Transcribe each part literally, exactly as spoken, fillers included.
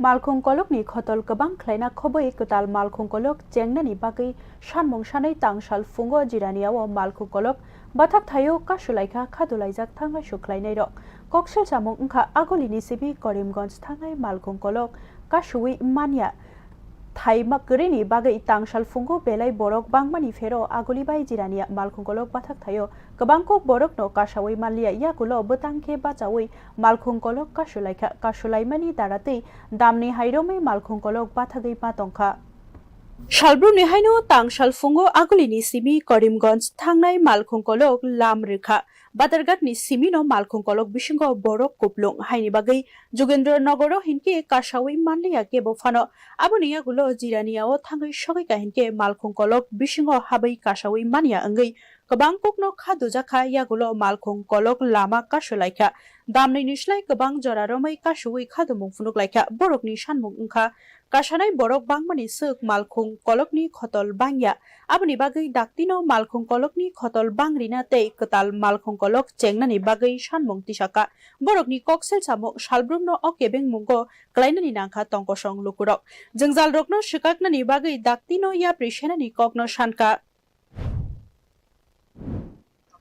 Malkhung kolokni khotol kwbang khlaina khobwi kwtal malkhung kolok chengnani bagwi sanmung sanwi tangsal phungo Jiraniao malkhung kolok bathak thaio kasulaikha khadulaijak thangnai sukhlainairok. Koksil samung wngkha agulini simi Karimganj thangnai malkhung kolok kasuwi manya. Thaima kwrwini bagwi tangsal phungo belai borok bangmani phero aguli bai Jirania malkhung kolok bathak thaio kwbang kok borokno kasawi manliya yakulo bwtang khe bachawi malkhung kolok kasulaikha. Kasulaimani daratwi damni hairomwi malkhung kolok bathagwi ma tongkha. Salbrumni haino tangsal phungo agulini simi Karimganj thangnai malkhung kolok lam rwkha. Badarghatni simino malkhung kolok bisingo borok kuplung haini bagwi Jugendra Nogoro hinkhe kasawi manliya kebo phano. Aboni yagulo Jiraniao thangwi sogwikha hinkhe malkhung kolok bisingo habwi kasawi manya wngwi kwbang kokno kha dujakha, yagulo malkhung kolok lama kasulaikha. Damnwini slai kwbang jora romwi kasuwi khadumung phunuklaikha. Borokni sanmung wngkha kasanai borok bangmani swk malkhung kolokni khotol bangya. Aboni bagwi daktino malkhung kolokni khotol bangrina tei kwtal malkhung kolok chengnani bagwi sanmung tisaka. Borokni kok selsamung salbrumno o kebengmungo klainani nangkha tongkosong lukurok. Jwngjalrokno swkaknani bagwi daktino yapri senani kokno sankha.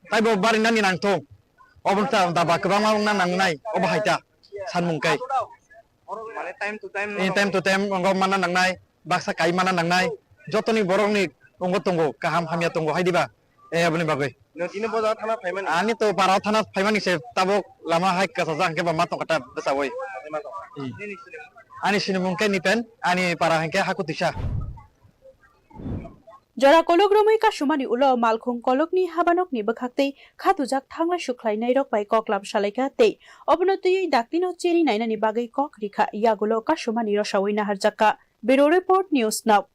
Taibo barinani nangthung. Obo ta daba kwbangma wngna nangnai. Obo hai ta sanmung kai. Mane time to time. Eh, time to time wngkha manna nangnai. Baksa kai manna nangnai. Jotoni borokni wngkha tongo, kaham hamya tongo hai diba? Eh, aboni bagwi. Notino boja thana phaimani. Ani to para thana phaimani se tabuk lama hai kasajak hwnkhe ba ma tongkha ta bwsawui. Ani sinimung khe Nipen, ani para hwnkhe Hakutisa. Jora kolok romwi kasumani ulo malkhung kolokni habanokni bwkhaktwi khatujak thanglai sukhlainairok bai koklam salaikha tei obono twiwi daktino cheri nainani bagwi kok rikha, yagulo kasumani rosawi naharjakha. Bureau Report, News Now.